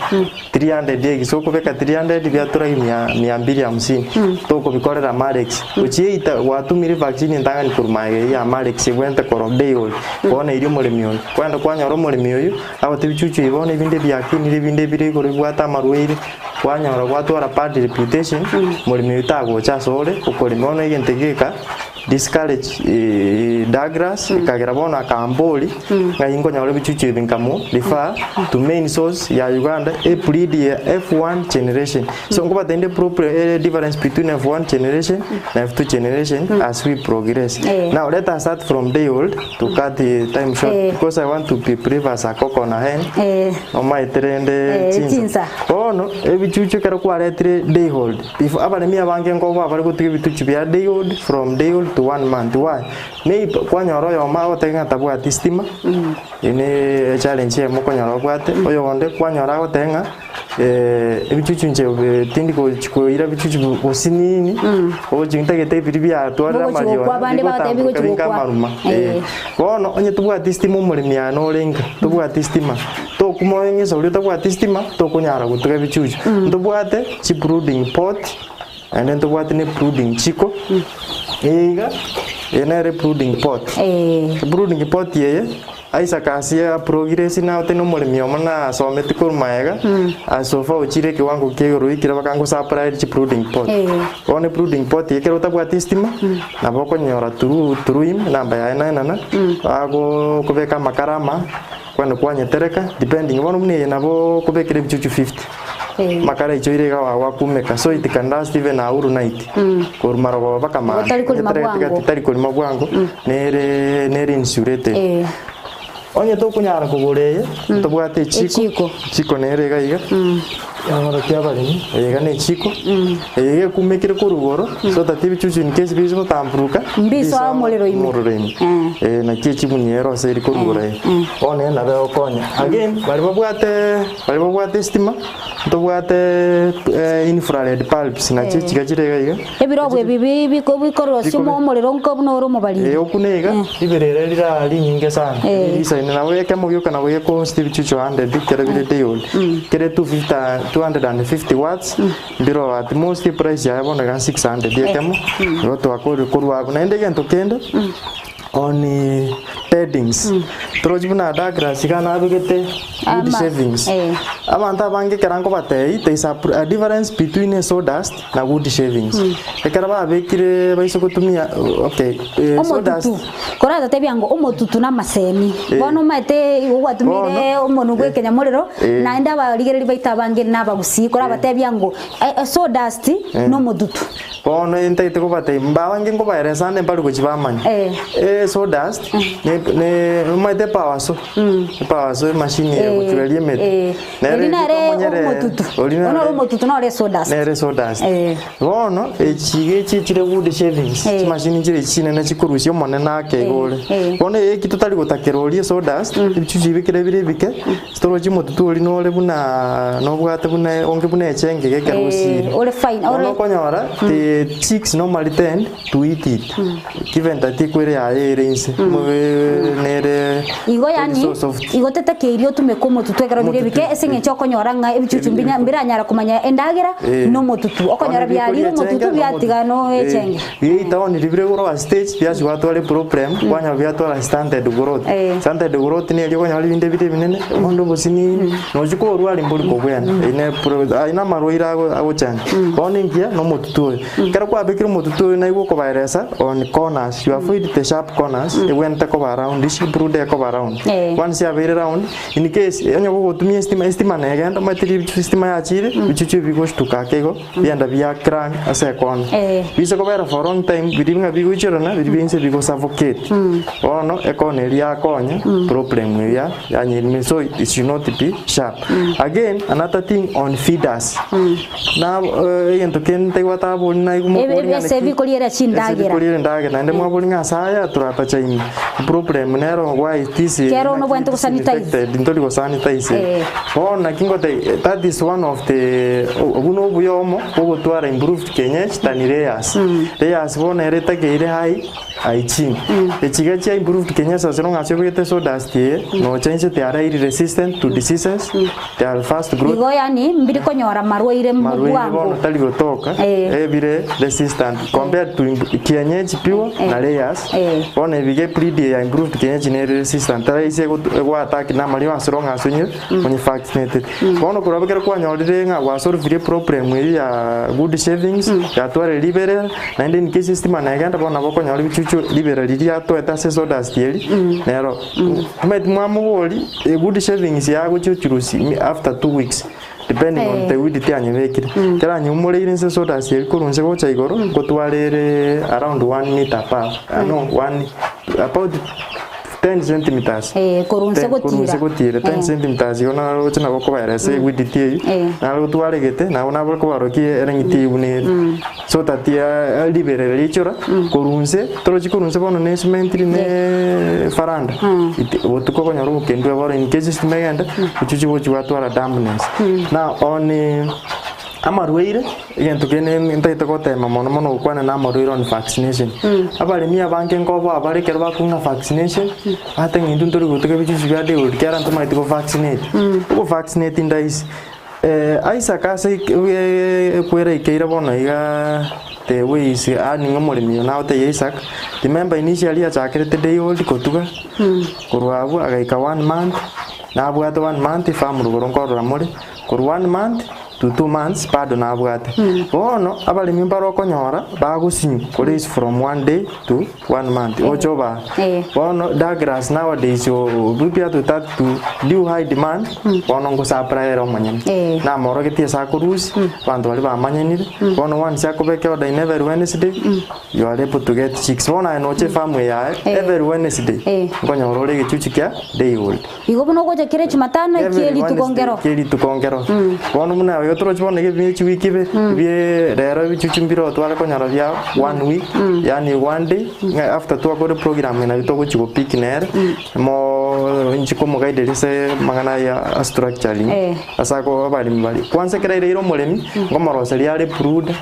300 eggs okobeka 300 biatura mia, mia mbili hamsini tokobikorera marex gochieita gwatumire vaccine entang'ani korwa magega eyio ya marex ebwenerete korwa day old bono erio omoremi oyo kwagenda kwanyora omoremi oyo agote ebichuchu ebi bono ebinde biakinire ebinde bire igoro bibwate amarwaire kwanyora gwatwara bad reputation omoremi oyo tagocha asore okorema bono egento geka discourage Douglas ekagera bono akambori ng'a inkonyora ebichuchu ebi nkamo refer to main source ya Uganda e breed ya F1 generation so nkobatebia proper difference between F1 generation na F2 generation as we progress Eh. now let us start from day old to cut the time short Eh. because I want to be brief as a cock on a hen Eh. omaete rende Eh, chinsa chinsa. bono ebichuchu ekero kwaretire day old Before abaremi abange nkoboa bare gotiga ebituchi bia day old from day old to one month why? Maybe kwanyora oyomo agoteba ng'a tabwati stima, eye ne echallenge eyemo okonyora obwate, oyonde kwanyora agoteba ng'a ebichuchu inche tindi gochi koira ebichuchu gose nini, ogochi ntagete ebiria biatwarire Bogochi amarionya gokwa abande bagoteba bigotamboka bigochi binka gokwa. amaruma. Eh. Bono onye tobwati stima omoremi aye nore nka, tobwati stima, tokumoa ng'esa oria otabwati stima, tokonyara gotuga ebichuchu. Ntobwate chibrooding pot, naende ntobwate ne brooding chiko, eye iga, eye nere brooding pot. Eh. Brooding pot eye. Isaac ase aprogire ase naote nomoremi omo nasometi korwa magega, so far ochire ekewango kia igoro oikire baka ngosupply chibrooding pot. Bono ebrooding pot eye ekero otabwati estima, nabo okonyora through through him enamba yaye naenana, ago kobeka amakara ama, kwani kwanyetereka depending bono buna eye nabo okobekera ebichuchu 50. Amakara aichoire iga wakumeka so it can last even a whole night korwa marogoba mpaka maambia. Otari korima bwango. Tari korima bwango nere nere insulated. Eh. Onye tokonyara kogora eye tobwate echiko Echiko. echiko nere iga iga eng'orokia abaremi eye iga ne echiko eye iga ekumekire korwa igoro so that ebichuchu in case biise gotamburuka Mbisoa omorero ime. omorero ime. Eh naki echimuni ero ase eri korwa igoro eye. Bono eye nabo egokonya. Again baria babwate Baria babwate estima, ntobwate infrared bulbs nachio chiga chire iga iga. Ebirogo ebi bi- biko- bikorosia Bikobe- omorero nko buna ore omobariri. Eh, okune iga, riberera rira rinyinge sana. Eh. Risaine nabo ekemo gioka nabo gekohost ebichuchu 100 kero bire day old. Kere 250 250 watts, mbiro at most price yaye bono iga 600 ekemo, igo twakorire korwa abwo. Naende egento kende, On beddings, torochi buna Douglas iga nabegete wood Ama, shavings. eh. Abanto abange ekero nkobatebia there is a, a difference between a sawdust na wood shavings. Ekero babekire baise gotumia okay, eh, sawdust Omotutu, koratatebia ngo omotutu na amasemi. Eh. Bono omanyete igo gwatumire Bono, omonwe bwa eh, ekenyamorero, eh. naende abarigereria baito abange nabagusii, korabatebia ngo sawdust na omotutu. Bono intagete kobatebia, mbabange nkobaeresa ande mbare gochia bamanye. Eh. Eh, sawdust, ne ne omanyete epower saw, epower saw emachine eye egochweria emete. Eh. Nere Eri nere omonyere- omotutu. ori Ono nere- ore omotutu nore sawdust. nere sawdust. Eh. Bono echi iga echi chire wood shavings, Eh. chimashini chire echi chinene chikorusia omonene ake iga ore. Eh. Bono eki totari gotakera orie sawdust, ebichuchu bikere bire ebike, Torochi motutu oria nore buna nobwate buna onge buna echenge iga ekero Eh, osiire. ore fine, Bono ore- okonyora the chicks normally tend to eat it given that ekwere yaye ere inse mobe nere Igo eri yani so soft. igo tetakeiri otumeke omotutu ekero bire Omotutu. ebike ase eng'encho okonyora ng'a ebichuchu Ebi- mbinya mbiranyara komanya endagera Eh. na omotutu okonyora Bono bikoria biarire omotutu echenge na biatiga no Eh, echenge. Bia etown ribire korwa stage biachia gwatwara eproblem kwanyora biatwara stunted growth. Eh. Stunted growth neria okonyora rinde bire ebinene bondo obosinini nochia korwari mbori kobwena eyio ne pro ayio na amarwaire ago agochanda. Bono engiya na omotutu oyo. Ekero kwabekire omotutu oyo naigwe okobaeresa on corners you avoid the sharp corners ebwenerete koba round brood ekoba round. Eh. Once yabeire round in case onye gogotumia estima estima negenda omanyete riria estima yachire ebichuchu ebi bigoshtuka ake igo. Bianda bia crank ase ekona. Eh. Bise kobera for long time biria ng'a bigoichorana biria bia inse bigo suffocate. Bono ekona eria yakonya problem eria yanyerire so it should not be sharp. Again another thing on feeders. Na eh, egento kende ntaigwete abori naigwe Ebe- mokori ng'a ase naki- bikoriera ase chindagera. bikoriera endagera naende mwabori ng'a ase aya toratacha ime. Problem nero why this Kero nobwenerete gosanitize. disinfected ntori gosanitize. Eh. Bono naki ngote that is one of the obwo na obuya omo bogotwara improved kienyeji than layers. Layers bono ere etakeire high hygiene. Echiga chia improved kienyeji ase ng'a ase obegete sawdust eye nocha inse they are highly resistant to diseases, they are fast growth. Igo yaani mbiri konyora marwaire Marwaire bono bwango. tari gotoka Eh. ebire resistant compared to kienyeji pure na layers. Eh. Bono ebiga ebreed eye ya improved kienyeji nere resistant tari ase ego attack na amario ase rong'o ase onye onye vaccinated. Bono korwa ekero kwanyorire ng'a gwasolvire eproblem eyio ya good shavings, yatwarire riberera, naende in case estima negenda bono nabo okonyora ebichuchu riberera riria riatoete ase esawdust eria, nero. Omanyete mwamobori egood shavings yagochia ochirusia after 2 weeks depending on the width yanyebekire. Ekero anyeumoreire inse esawdust eria korwa inse gocha igoro, ngotwara ere around 1 meter above, no one about 10 centimeters. Eh, korwa inse Ten- korwa inse gotira. gotira 10 Eh. centimeters igo naroche nabo kobaeresa ewidth eyio Eh. naro otwaregete nabo nabo kobarokia ere ng'iti eyio buna ere so that ya riberera richora korwa inse torochi korwa inse bono na ecement ne faranda Iti- botuko okonyora obokendu boro in case estima egende ochiche gochi gwatwara dampness now on amarwaire egento kende ntagete gotema mono mono gokwana na amarwaire on vaccination. Abaremi abange nkoboa bare ekero bakong'a vaccination, bate ng'a intwe ntori gotuga ebichuchu bia deod kera ntomanyeti go vaccinate. Ogo vaccinate ndaisi, Isaac ase ekwera ikeire bono igaa. The way is earning omoremi oyo nagotebia Isaac, remember initially achakerete day old kotuga, korwa abwo agaika one month, nabwate one month farm rogoro nkorora more, korwa one month to 2 months bado nabwate. Bono abaremi mbare okonyora bagosinywa kore is from one day to one month ocha obaa. Bono Douglas nowadays bibia to due high demand bono ngosupply ere omonyene. Namorogetie ase akorusia abanto baria bamanyanire bono once akobeka order in every Wednesday you are able to get chicks. Bono aye noche efarm eye yaye every Wednesday nkonyora ore egechuchu kia day old. Igo buna ogocha kere Jumatano Every ekie rituko Wednesday nkero. kie rituko nkero. Bono buna igo torochi bono iga ebie chiwiki ibe bie rero ebichuchu mbire otware konyora bia one week yaani one day ng'a after twakore program nabi togochi gopick nere mo inchi komoguideria ase amang'ana ya structuring ase ako abaremi baria. Kwanza ekero aireire omoremi nkomoroseria are brooder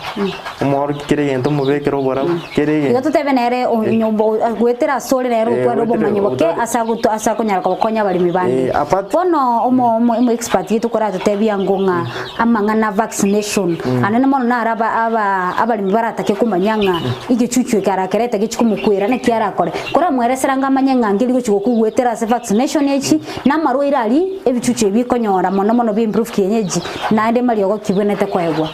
omworokia kera egento omobekere oborabu kera Igo egento. totebe nere nyomba goetera ase ore nere otware goetera obomanyi boke otware ase agoto ase akonyara kobokonya abaremi bande. Apart Bono omo omo omo expert gitu koratotebia ngo ng'a amang'ana vaccination anene mono naro aba aba abaremi baratake komanya ng'a egechuchu eke arakerete gechi komokwera naki arakore. Koramweresera ng'a amanye ng'a nkeri gochi gokugoetera ase vaccination echi, na amarwaire aria ebichuchu ebi bikonyora mono mono bia improved kienyeji naende mariogo kibwenerete koegwa.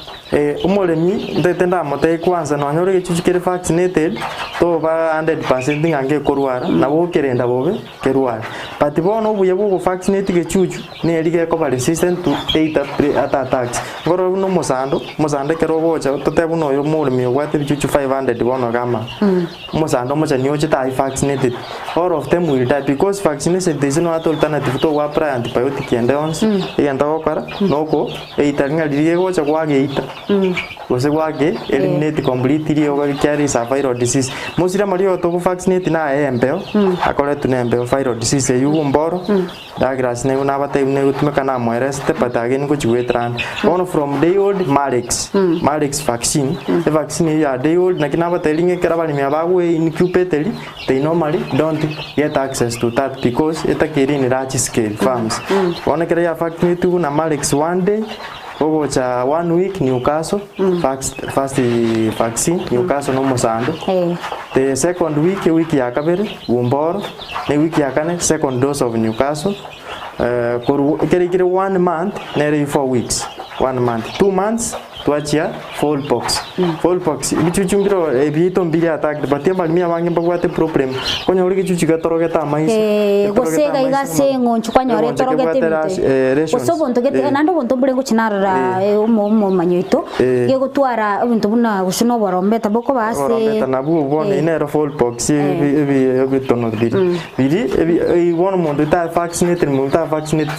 Omoremi ntagete ndamotebie kwanza nonye ore egechuchu kere vaccinated toba 100% ng'a ngekorwara nabo okerenda bobe kerware. But bono obuya bwa ogovaccinate gechuchu neri gekoba resistant to either other attacks. Nkorora buna omosando, omosando ekero ogocha totebe buna oyo omoremi obwate ebichuchu 500 bono iga ama omosando omochani ochete aye vaccinated all of them will die because vaccination there is no other alternative togo apply antibiotic ende yonsi egento ogokora noko eita ng'a riria gegocha kwageita gose gwake eliminate completely ekiagera is a viral disease. Mostly amariogo togo vaccinate naye embeo akoretwe na embeo viral disease eywo obomboro Douglas nigo nabatebi negotumeka namoeresete but again ngochi goetera ande. Bono from day old Marex, Marex vaccine, evaccine eyio ya day old naki nabatebirie ng'a ekero abaremi aba bagoe incubateri they normally don't get access to that because etakeire in large scale farms. Bono ekero ya vaccinate buna Marex one day, ogocha one week Newcastle, first, first vaccine Newcastle na omosando. The second week, ewiki ya kabere, Gumboro, na ewiki ya kane second dose of Newcastle korwa ekere ekere one month nere 4 weeks one month 2 months twachia fowl pox. Fowl pox ebichuchu mbiro ebiito mbiri attacked but abaremi abange mbabwate problem konyora egechuchu getorogete amaiso Gose getorogete iga iga amaiso ase eng'oncho kwanyora eng'oncho etorogete kebwate ebinto lesions. Gose obonto gete naende obonto mbore ngochi narora omomanyi oito gegotwara ebinto buna gose na oborombeta bokoba ase Oborombeta nabwo bono nero fowl pox ebitono biri biri bono omonto ota vaccinated omonto ota vaccinate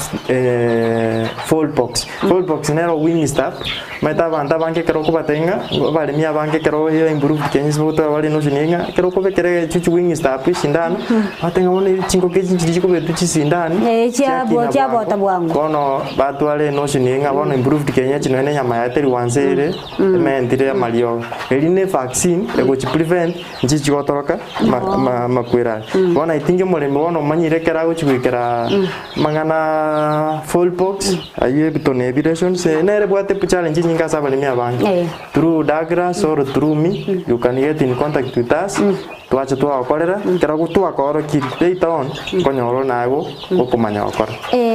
fowl pox. Fowl pox nero wing stap omanyete abanto abange ekero okobatebia ng'a abaremi abange ekero ya improved kienyeji bagotwara bare notion ng'a ekero okobekera egechuchu wing stap esindano bateba ng'a bono chingoko echi nchiria chikobetwa chisindani chiakina chiabota bwango. Bono batwara enotion ng'a bono improved kienyeji nonya na enyama yaye teri gwansa ere ementire amariogo. Eri ne vaccine egochi prevent nchichi gotoroka amakweri aya. Bono I think omoremi bono omanyire ekero agochi goikera amang'ana fowl pox aywo ebitono ebi lesions nere ebwate challenge enyinge ase abaremi abange. Through Douglas or through me you can get in contact with us twacha twagokorera ekero twakorokirie later on nkonyora naye gokomanya gokora.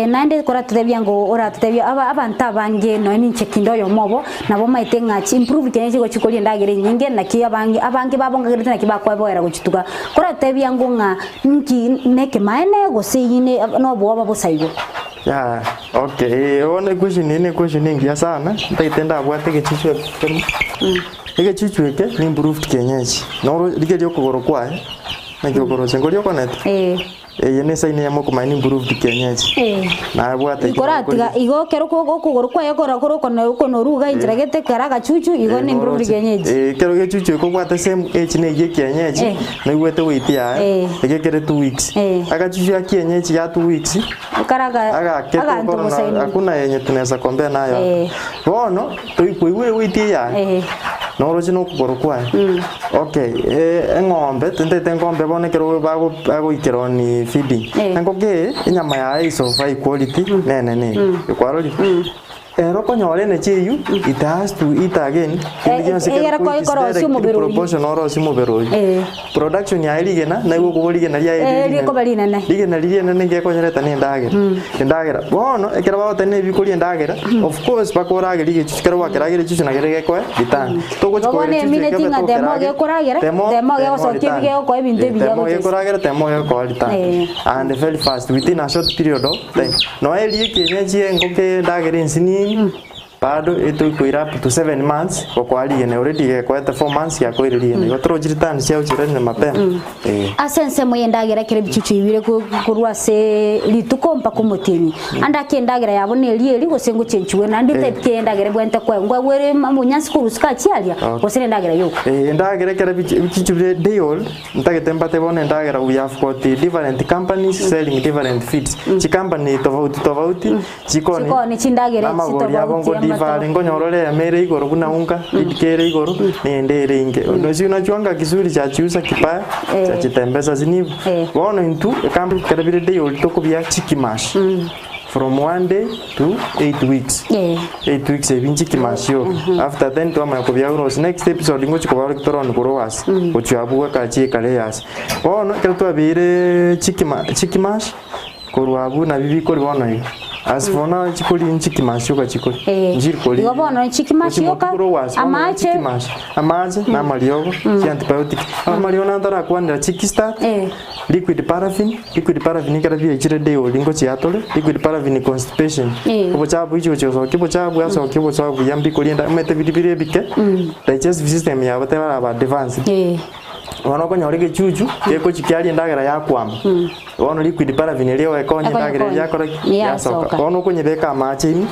Naende koratotebia ngo oratotebia aba abanto abange nonya ninche kinde oyomo obo nabo omanyete ng'a improved kienyeji gochi koria endagera enyinge naki abange abange babongagerete naki bakoeboera gochituga. Koratotebia ngo ng'a nki nekemaene gose eywo ne na obwoba bosa igo. Yeah, okay. Bono equestion eye ne equestion engiya sana, ntagete ndabwate egechuchu ekemo. Egechuchu eke ni improved kienyeji. Noro rigerio okogoro kwaye, naki okoroche nkori okonete? Eye ne esign eyemo okomanya ni improved kienyeji. Nabwate Ikoratiga igo ekero okogoro kwaye kora kore okonoru iga enchera gete kera agachuchu igo ni improved kienyeji. Ekero gechuchu eke obwate same age na eywo ekienyeji, naigwete weight yaye, eke kere 2 weeks. Agachuchu ga kienyeji ga 2 weeks, Karaga agake aganto tokoro bosaini. Hakuna yenye tunaweza compare nayo. Bono toigwire weight yaye noroche na okogoro kwaye. Okay, eng'ombe tintete eng'ombe bono ekero bagoikera on feeding. Engoko eye enyama yaye is of high quality nenene iga ekwarorire. Ere okonyora energy eywo, it has to eat again, kende gionsi Egere kere koi which is korosia directly omobere oyio. proportional orosie omobere oyio. Eh. Production yaye rigena, naigo okobua rigena riaye Eh, riria rinene. rikoba rinene. Rigena riria rinene ngekonyoreta na endagera. Endagera. Bono, ekero bagoteba na ebikoria endagera, of course bakorageria egechuchu ekero gwakerageria egechuchu nakeria gekoe return. Togochi Igo bono koira egechuchu emineti ekebe ng'a temo tokeragere, gekoragera, temo temo temo gegosokia return. ebigegokoa ebinto Eh, ebiya temo gochia ase. gekoragera, temo gegokoa return. Eh. And very fast, within a short period of time. Nonya eria ekienyeji engoko endagera ensinini, bado etokoira up to 7 months gokoa rigena already gekoete 4 months giakoire rigena. Igo torochi returns chiao chirarire mapema. Eh. Ase ensemo y'endagera ekero ebichuchu bibire korwa ase rituko mpaka omotienyi, ande ake endagera yabo neria eria gose ngochenchigwe naende type ki y'endagera ebwenerete koegwa, nkoegwa ere obonyansi korwa isiko achiaria gose nendagera yoka? Eh, endagera ekero ebichuchu bire day old, Ntagete mbate bono endagera we have got different companies selling different feeds chicompany tofauti tofauti chikoni Chikoni chindagera echi namagori abo tofauti ngodifari amataba. nkonyora ore eyemo ere igoro buna unga idika ere igoro nende ere inke nosi unajuanga kizuri chachiuza kibaya Eh. chachitembeza sinivo Eh. bono intwe ecompany ekero bire day old tokobia chikimash from one day to 8 weeks Eh. 8 weeks ebi nchikimash yoka after then twamanya kobiagura gose next episode ngochi kobaorokia toroni korwa ase gochia abwo goika chiekare eyase bono ekero twabeire chikima chikimash korwa abwo nabio bikori bono iga as for now chikori nchikimash yoka chikori Eh. nchiri kori Igo bono nchikimash gochi yoka, motu korwa ase bono amache. chikimash amache na amariogo chi antibiotic amariogo ntarakwanera chikistart Eh. Liquid paraffin, liquid paraffin ekero biaichire day old ngochiatore, liquid paraffin constipation. Eh. Obochafu ichi gochia gosokia obochafu asokie obochafu buya mbi korienda omanyete biria bire ebike, digestive system yabo tebaraba advanced. Eh. Bono okonyora egechuchu, gegochi kiaria endagera yakwama, bono liquid paraffin eria egokonya endagera eria yakora ki? Yasoka. Yasoka. Bono okonyebeka amache ime,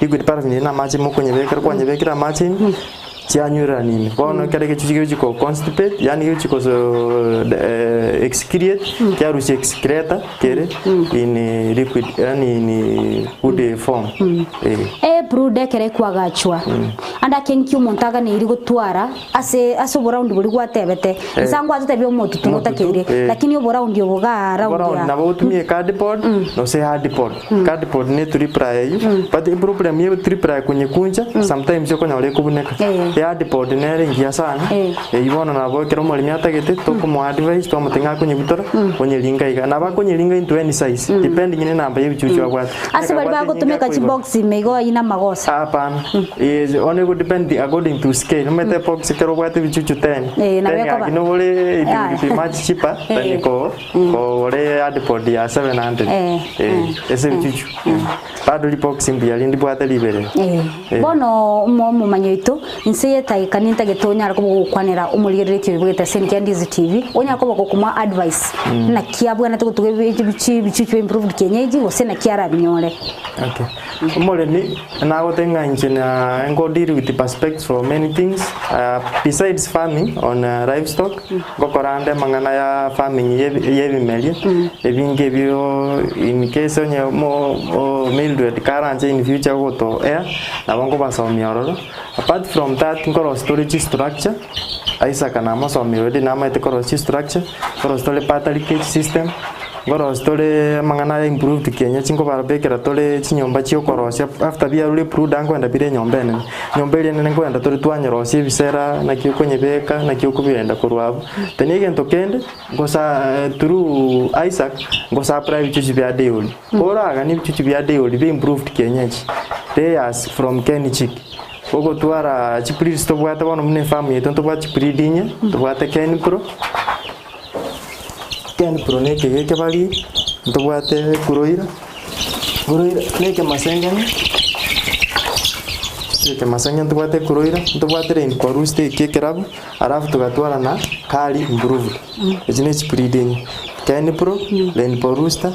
liquid paraffin eria na amache ime okonyebekera, kwanyebekire amache ime, Chianywererania ime. Bono ekero egechuchu gegochia ko constipate, yaani gegochia ko excrete, kiarusia excreta kere in liquid, yaani in good form. Eh. Ebrooder ekero ekwagachwa, ande ake nki omonto aganeirie gotwara ase ase oboraundi boria gwatebete, inse ngwatotebia omotutu Omotutu, gotakeire, eh. lakini oboraundi obo igaa round Oboraundi ya nabo otumie cardboard gose hardboard. Cardboard ne triply eyio, but eproblem ye triply konyekuncha, sometimes okonyora ekobuneka. Eh. Ehardboard nere engiya sana, Eh. eyio bono nabo ekero omoremi atagete, tokomoa advice twamotebia ng'a akonyebutora, onyeringa iga. Nabo akonyeringa into any size, depending ne enamba ya ebichuchu abwate. Ase baria Onye kabwate enyinga bagotumeka akoigora. chibox ime igo ayio namagoso. Hapana, eh, bono ego depend according to scale, omanyete ebox ekero obwate ebichuchu 10, Eh, nabo 10 ekoba. gaki nobore it Yaya. will be much cheaper than Eh. ko kogora ehardboard ya 700. Eh, Eh, ase ebichuchu. Bado ribox mbuya rinde ribwate riberera. Eh, Eh. bono omo- omomanyi oito inse yetaika nintagete onyare koba ogokwanera omorigereretie oyo bwete ase Ndizi TV onyare koba gokomoa advice naki abwenerete gotuga ebi- ebichi ebichuchu bia improved kienyeji gose naki arabinyore. Okay. Omoremi nagotebia ng'a inche na ngo deal with perspectives for many things uh, besides farming on uh, livestock ngokora ande amang'ana ya farming ye- yebimeria ebinge ebio in case onye mo o Mildred karanche in future goto air nabo nkobasomia ororo apart from that nkorosia tore chistructure Isaac namosomia already namaete korosia chistructure nkorosia tore battery cage system Nkorosia tore amang'ana aya improved kienyeji nkobarabekera tore chinyomba chiokorosia after biarure brooder nkoenda bire enyomba enene. Enyomba eria enene nkoenda tore twanyerosia ebisera naki okonyebeka naki okobirenda korwa abwo. Then egento kende ngosa through Isaac ngosupply ebichuchu bia dairy. Koraganie ebichuchu bia dairy bia improved kienyeji layers from Kenchic. Ogotwara chibreeds tobwate bono buna efarm yaito ntobwate chibreed inye, tobwate Kenpro. Kenpro na ekegeke kebari, ntobwate kuroira, kuroira na ekemasengeni, ekemasengeni ntobwate kuroira, ntobwate rainbow rooster eki ekerabu, alafu togatwara na curly improved. Echi ne chibreed inye, Kenpro, rainbow rooster,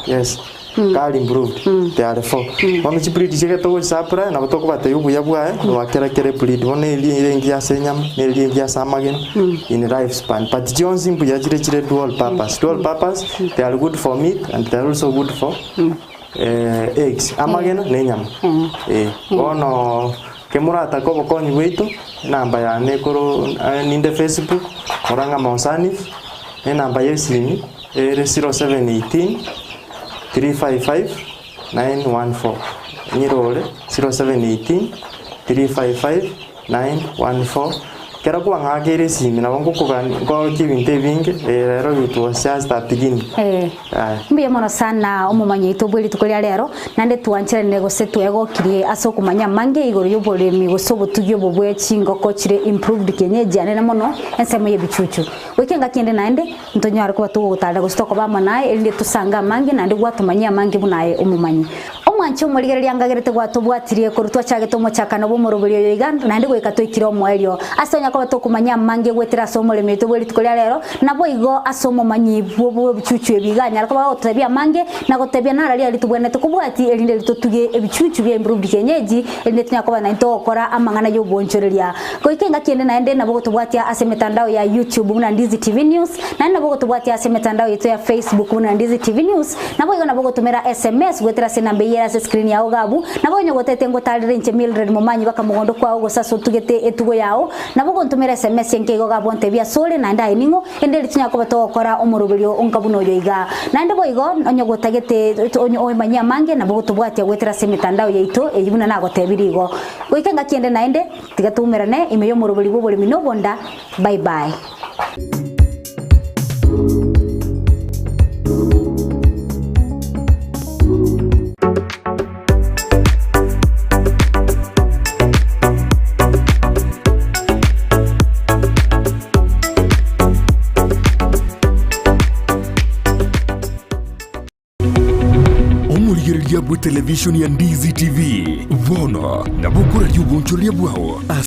yes. Kari improved they are four bono chibreed chiria togochisupply nabo tokobatebia obuya bwaye noa kera kera ebreed bono eria ere engiya ase enyama na eria engiya ase amagena in life span but chionsi mbuya chire chire dual purpose dual purpose they are good for meat and they are also good for eggs amagena na enyama eh bono kemoratake obokonyi bwaito enamba yane ekoro ninde facebook Murang'a Mosanif na enamba ya esimi ere 0718. 355 914 Nyirore 0718 355 914 Kero kwang'akeire esimi nabo ngokogani nkoorokia ebinto ebinge eh, rero it was just a beginning. Eh. Aye. Mbuya mono sana omomanyi oito bwe rituko ria rero, naende twancheranire gose twegokirie ase okomanya amange igoro y'oboremi gose obotugi obo bwe chingoko chire improved kienyeji anene mono ensemo y'ebichuchu. Goika engaki ende naende, ntonyare koba togogotarera gose tokoba amo naye erinde tosange amange naende gwatomanyia amange buna aye omomanyi. Omwanche omorigereria angagerete gwatobwatirie korwa twachagete omochakano bw'omoroberi oyo iga, naende goika toikire omoerio. Ase onya koba tokomanya amange goetera ase omoremi oito bwe rituko ria rero, naboigo ase omomanyi bw'ebichuchu ebi iga anyare koba agototebia amange, na gotebia nararia aria tobwenerete kobwatia erinde ritotuge ebichuchu bia improved kienyeji, erinde tonyare koba naintwe togokora amang'ana y'obonchoreria. Goika engaki ende naende nabo gotobwatia ase emetandao ya YouTube buna Ndizi TV News, naende nabo gotobwatia ase emetandao yaito ya Facebook buna Ndizi TV News, Naboigo nabo ogotomera sms goetera ase enamba eyio ere ase screen yao iga abwo, nabo onye gotete ngotarere inche Mildred Momanyi baka mogondo kwao gose ase otugete etugo yao, nabo ogontomera sms enke igo iga abwo ontebie asore naende aye ning'o, ende eri tinyara koba togokora omoroberio onka buna oyo igaa. Naende boigo onye gotagete onye oemanyie amange nabo ogotobwatia goetera ase emetandao yaito eyio buna nagotebirie igo. Goika engaki ende naende, tiga toumerane ime y'omoroberi bw'oboremi na obonda. Bye bye. Omorigereria bwe televishoni ya Ndizi TV bono nabo okoraria obonchoreria bwao ase.